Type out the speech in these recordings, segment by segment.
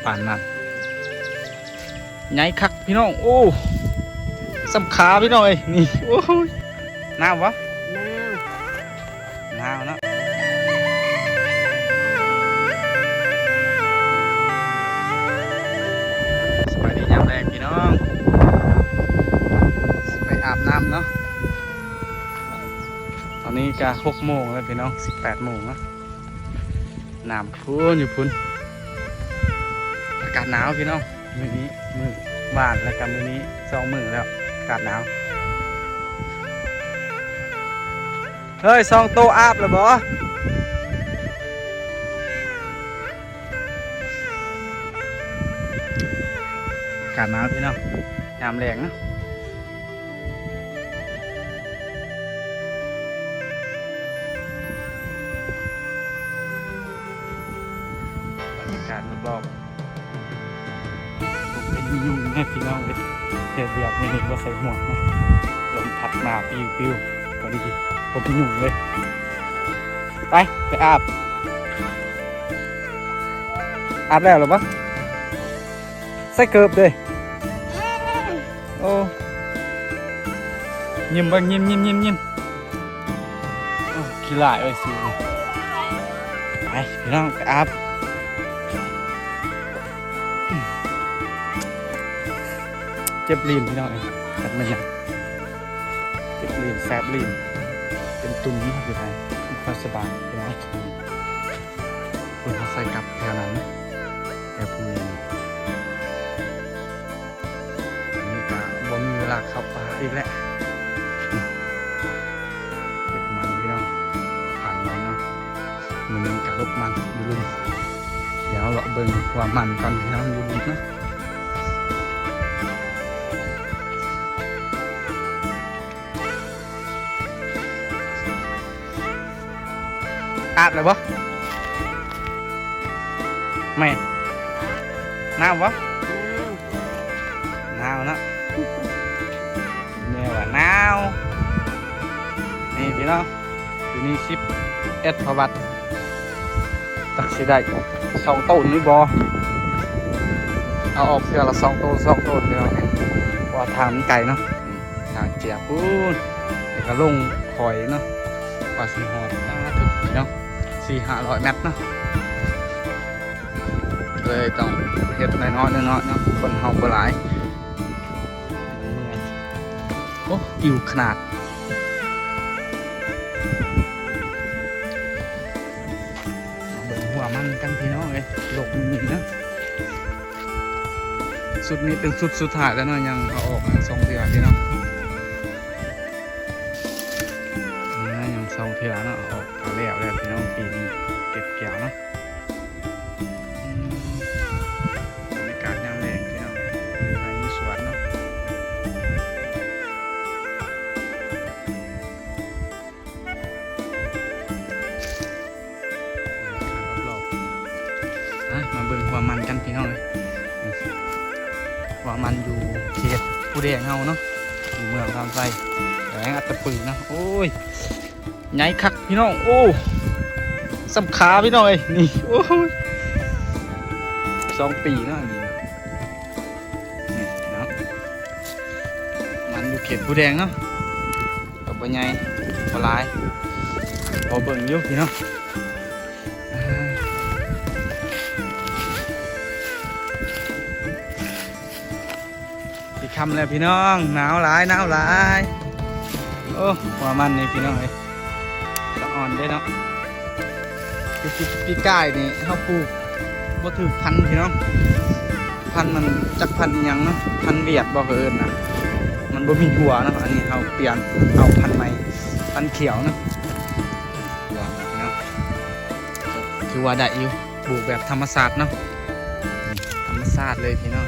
ປານນັ້ນ ໃຫຍ່ຄັກພີ່ນ້ອງ. ໂອ້ ສ່ຳຂາພີ່ນ້ອງເອີຍ ນີ້. ໂອ້ຍ ໜາວບໍ່? ໜາວ ໜາວເນາະ. ສະບາຍດີຍາມແລງພີ່ນ້ອງ ຊິໄປອາບນ້ຳເນາະ. ຕອນນີ້ກະຫົກໂມງແລ້ວພີ່ນ້ອງ ສິບແປດໂມງເນາະ. ນ້ຳພຸ້ນຢູ່ພຸ້ນ ອາກາດໜາວພີ່ນ້ອງ. ມື້ນີ້ມື້ວານ ແລ້ວກະມື້ນີ້ສອງມື້ແລ້ວ ອາກາດໜາວ. ເຮີ້ຍ ສອງໂຕອາບແລ້ວບໍ່? ອາກາດໜາວພີ່ນ້ອງ ຍາມແລງເນາະ. ບັນຍາກາດຮອບໆ ບໍ່ມີຍຸງແນ່ພີ່ນ້ອງເອີຍ. ເຮັດວຽກມື້ນີ້ບໍ່ໃສ່ໝວກນະ ລົມພັດມາປິວໆ ພໍດີບໍ່ມີຍຸງເລີຍ. ໄປ ໄປອາບ ອາບແລ້ວຫຼືບໍ່? ໃສ່ເກີບເດ້. ໂອ້ ຍິ້ມເບິ່ງ ຍິ້ມ ຍິ້ມ ຍິ້ມ ຍິ້ມ. ໂອ້ ຂີ້ຫຼ້າຍເອີຍ ຊິໄປພີ່ນ້ອງ ໄປອາບ. ເຈັບລີ້ນພີ່ນ້ອງເອີຍ ຈັກແມ່ນຫຍັງ ເຈັບລີ້ນ ແສບລີ້ນ ເປັນຕຸ່ມຢູ່ໃສ ບໍ່ຄ່ອຍສະບາຍພີ່ນ້ອງ. ເພິ່ນເອົາໃສ່ກັບແຖວນັ້ນ ແຖວພູມີນ. ອັນນີ້ກະບໍ່ມີເວລາເຂົ້າປ່າອີກແລ້ວ. ເກັບມັນພີ່ນ້ອງ ຜ່ານມັນເນາະ. ມື້ນີ້ກະຫຼົບມັນຢູ່ລຸ່ມ ດຽວເລາະເບິ່ງຂົວມັນກ່ອນພີ່ນ້ອງ ຢູ່ລຸ່ມເນາະ. ອາບແລ້ວບໍ່? ແມ່ນ ໜາວບໍ່? ໜາວເນາະ ແມ່ວ່າໜາວ. ນີ້ພີ່ນ້ອງ ຢູ່ນີ້ສິບເອັດພະວັດ ຈັກຊິໄດ້ສອງໂຕນຫຼືບໍ່? ເອົາອອກເທື່ອລະສອງໂຕນ ສອງໂຕນພີ່ນ້ອງ ເພາະວ່າທາງມັນໄກເນາະ. ທາງເຈຍພຸ້ນ ແລ້ວກະລົງຄອຍເນາະ ກວ່າຊິຮອດ ປາດໂທ້ ເນາະ ສີ່ຫ້າຮ້ອຍແມັດເນາະ. ເລີຍຕ້ອງເຮັດນ້ອຍໆ ນ້ອຍໆ ເນາະ ຄົນເຮົາບໍ່ຫຼາຍ. ໂອ້ ອິວຂະໜາດ. ມາເບິ່ງຫົວມັນກັນພີ່ນ້ອງເອີຍ ລົກນີ້ນະ. ຊຸດນີ້ເປັນຊຸດສຸດທ້າຍແລ້ວເນາະ ຍັງເອົາອອກມາສອງເທື່ອພີ່ນ້ອງ. ອ່າ ຍັງສອງເທື່ອເນາະ ອອກກະແລ້ວແລ້ວພີ່ນ້ອງ ປີນີ້ເກັບກ່ຽວເນາະ. ອືມ ບັນຍາກາດຍາມແລງພີ່ນ້ອງ ຢູ່ໄຮ່ຢູ່ສວນເນາະ. ຮອບໆ ອະ ມາເບິ່ງຫົວມັນກັນພີ່ນ້ອງເອີຍ. ອືມ ຫົວມັນຢູ່ເຂດພູແດງເຮົາເນາະ ຢູ່ເມືອງຄຳໄຊ ແຂວງອັດຕະປືເນາະ. ໂອ້ຍ ໃຫຍ່ຄັກພີ່ນ້ອງ ໂອ້ ສ່ຳຂາພີ່ນ້ອງເອີຍ ນີ້ ໂອ້ຍ ສອງປີເນາະ ນີ້ ນີ້ເນາະ ມັນຢູ່ເຂດພູແດງເນາະ. ກໍບໍ່ໃຫຍ່ບໍ່ຫຼາຍ ພໍເບິ່ງຢູ່ພີ່ນ້ອງ. ຊິຄ່ຳແລ້ວພີ່ນ້ອງ ໜາວຫຼາຍ ໜາວຫຼາຍ. ໂອ້ ຫົວມັນນີ້ພີ່ນ້ອງເອີຍ ສະອ່ອນເດ້ເນາະ. ປີ ປີກາຍນີ້ເຮົາປູກບໍ່ຖືກພັນພີ່ນ້ອງ ພັນມັນຈັກພັນອີ່ຫຍັງເນາະ ພັນຫວຽດບໍ່ເຂົາເອີ້ນນະ ມັນບໍ່ມີຫົວເນາະ. ອັນນີ້ເຮົາປ່ຽນເອົາພັນໃໝ່ ພັນຂຽວເນາະ ຫົວພີ່ນ້ອງ. ຖືວ່າໄດ້ຢູ່ ປູກແບບທຳມະຊາດເນາະ ທຳມະຊາດເລີຍພີ່ນ້ອງ.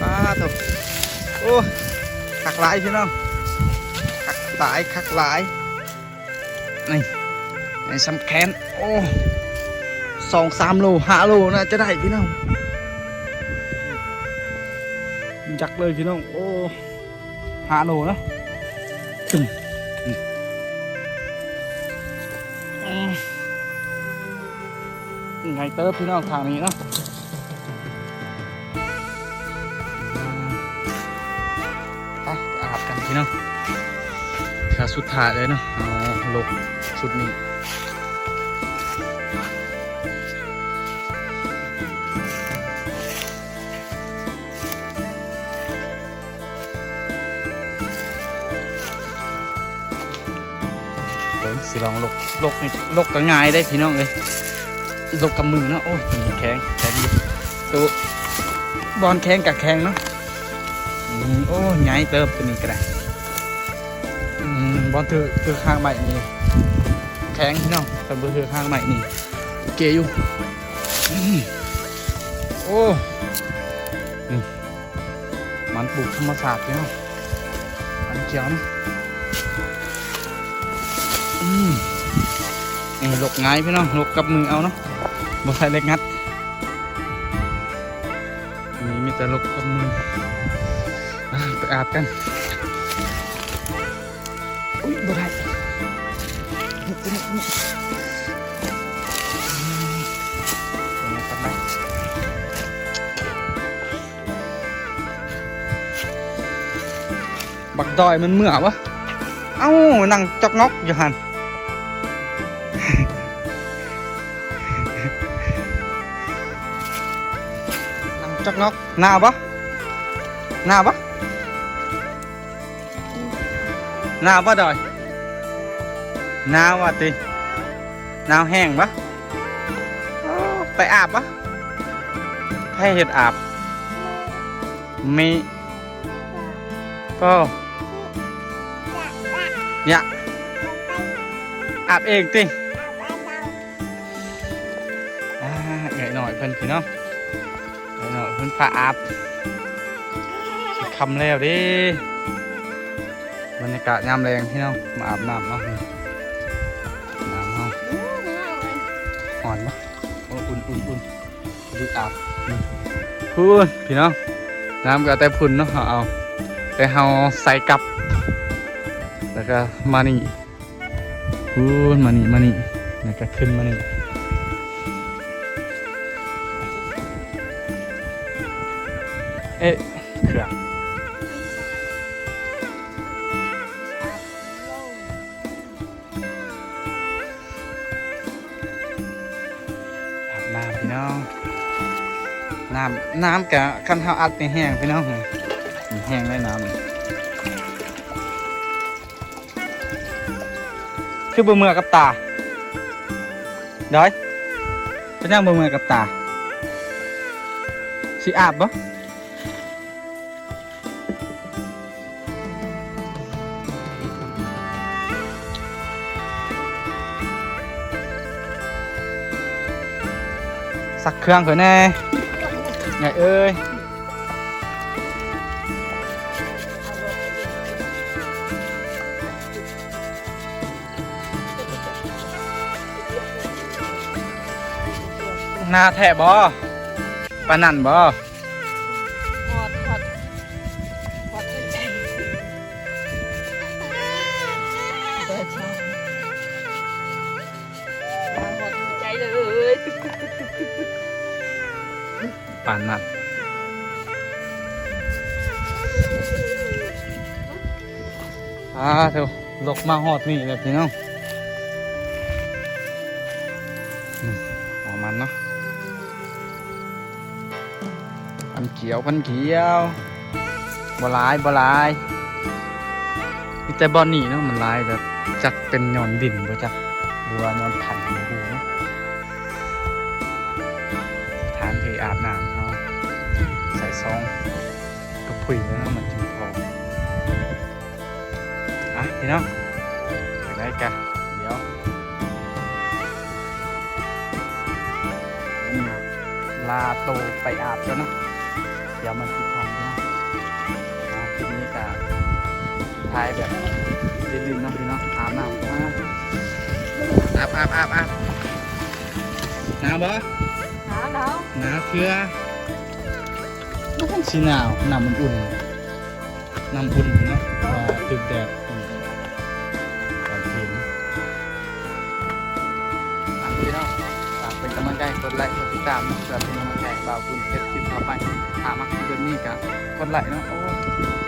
ປາດໂທ້ ໂອ້ ຄັກຫຼາຍພີ່ນ້ອງ ຄັກຫຼາຍ ຄັກຫຼາຍ. ນີ້ ໃນສ່ຳແຂນ ໂອ້ ສອງສາມໂລ ຫ້າໂລ ໜ້າຈະໄດ້ພີ່ນ້ອງ ຍັກເລີຍພີ່ນ້ອງ ໂອ້. ຫ້າໂລເນາະ ອືມ ອືມ ອືມ ໃຫຍ່ເຕີບພີ່ນ້ອງ ທາງນີ້ເນາະ. ໄປ ໄປອາບກັນພີ່ນ້ອງ ເທື່ອສຸດທ້າຍເລີຍເນາະ. ເອົາ ລົກຊຸດນີ້. ເບິ່ງ ຊິລອງລົກ ລົກນີ້ ລົກກໍງ່າຍເດ້ພີ່ນ້ອງເອີຍ. ລົກກັບມືເນາະ. ໂອ້ຍ ແຂງ ແຂງຢູ່ ໂຕ ບ່ອນແຂງກໍແຂງເນາະ. ອືມ ໂອ້ ໃຫຍ່ເຕີບໂຕນີ້ກໍໄດ້. ອືມ ບ່ອນຖືກ ຖືກຫາກໄມ້ນີ້ແຂງພີ່ນ້ອງ ຄັນບໍ່ຖືກຫາກໄມ້ນີ້ໂອເຄຢູ່. ອືມ ໂອ້ ນີ້ ມັນປູກທຳມະຊາດພີ່ນ້ອງ ມັນຂຽວນະ. ອືມ ນີ້ລົກງ່າຍພີ່ນ້ອງ ລົກກັບມືເອົາເນາະ ບໍ່ໃຊ້ເຫຼັກງັດ. ນີ້ມີແຕ່ລົກກັບມື. ອ່າ ໄປອາບກັນ. ອຸ້ຍ ບໍ່ໄດ້. ບັກດອຍມັນເມື່ອວະ? ເອົ້າ ນັ່ງຈອກງອກຢູ່ຫັ້ນ ນັ່ງຈອກງອກ. ໜາວບໍ່? ໜາວບໍ່? ໜາວບໍ່ດອຍ? ໜາວວ່າຕິ? ໜາວແຮງບໍ່? ໂອ້ ໄປອາບບໍ່? ໃຜເຮັດອາບ? ມີ ໂອ້ ຢະ ອາບເອງຕິ? ອ່າ ເອື້ອຍນ້ອຍເພິ່ນພີ່ນ້ອງ ເອື້ອຍນ້ອຍເພິ່ນພາອາບ ຊິຄ່ຳແລ້ວເດ້. ບັນຍາກາດຍາມແລງພີ່ນ້ອງ ມາອາບນ້ຳເນາະ ນ້ຳເຮົາ. ຮ້ອນບໍ່? ໂອ້ ອຸ່ນໆໆ ໄປອາບ ພຸ້ນພີ່ນ້ອງ ນ້ຳກໍແຕ່ພຸ້ນເນາະ ເຮົາເອົາ ແຕ່ເຮົາໃສ່ກັບ ແລ້ວກໍມານີ້ ພຸ້ນ ມານີ້ ມານີ້ ແລ້ວກໍຂຶ້ນມານີ້. ເອະ ເຄື່ອງ ອາບນ້ຳພີ່ນ້ອງ ນ້ຳ ນ້ຳກະ ຄັນເຮົາອັດນີ້ແຫ້ງພີ່ນ້ອງ ແຫ້ງໄດ້ນ້ຳ. ຄືບໍ່ເມືອກັບຕາ ດອຍ? ເປັນຫຍັງບໍ່ເມືອກັບຕາ? ຊິອາບບໍ່? ຊັກເຄື່ອງຂ້ອຍແດ່ ໃຫຍ່ເອີຍ. ໜາວແທ້ບໍ່? ປານນັ້ນບໍ່? ຮອດ ຮອດ ຮອດຫົວໃຈ ຮອດຫົວໃຈເລີຍ ປານນັ້ນ. ອ່າ ໂທ້ ລົກມາຮອດນີ້ແລ້ວພີ່ນ້ອງ ອືມ ປະມານເນາະ ພັນຂຽວ ພັນຂຽວ ບໍ່ຫຼາຍ ບໍ່ຫຼາຍ ມີແຕ່ບ່ອນນີ້ເນາະ ມັນຫຼາຍ ແບບຈັກເປັນຍ້ອນດິນບໍ່ຈັກ ຫຼືວ່າຍ້ອນຄັນ ບໍ່ຮູ້ເນາະ. ສະຖານທີ່ອາບນ້ຳເຮົາ ໃສ່ຊອງກະພຸ້ຍແລ້ວເນາະ ມັນຈຶ່ງພໍ. ອ່ະ ພີ່ນ້ອງ ຈັ່ງໃດກະ ດຽວ ລາໂຕໄປອາບກ່ອນເນາະ ດຽວມັນຊິຄ່ຳເນາະ. ອ່າ ຄລິບນີ້ກະຖ່າຍແບບຫຼິ້ນໆເນາະພີ່ນ້ອງ ອາບນ້ຳ ອາບ ອາບ ອາບ ອາບ. ໜາວບໍ່? ໜາວ ໜາວ ໜາວເທື່ອ ມັນຊິໜາວ ນ້ຳມັນອຸ່ນ. ນ້ຳອຸ່ນເນາະ ເພາະວ່າຖືກແດດ ອືມ ຕອນເຢັນ. ອ່ະ ພີ່ນ້ອງ ຝາກເປັນກຳລັງໃຈ ກົດ ໄລກ໌ ກົດຕິດຕາມເນາະ ເພື່ອເປັນກຳລັງໃຈໃຫ້ບ່າວບຸນເຮັດຄລິບຕໍ່ໄປ. ຖ້າມັກຄລິບແບບນີ້ກໍກົດໄລກ໌ເນາະ. ໂອ້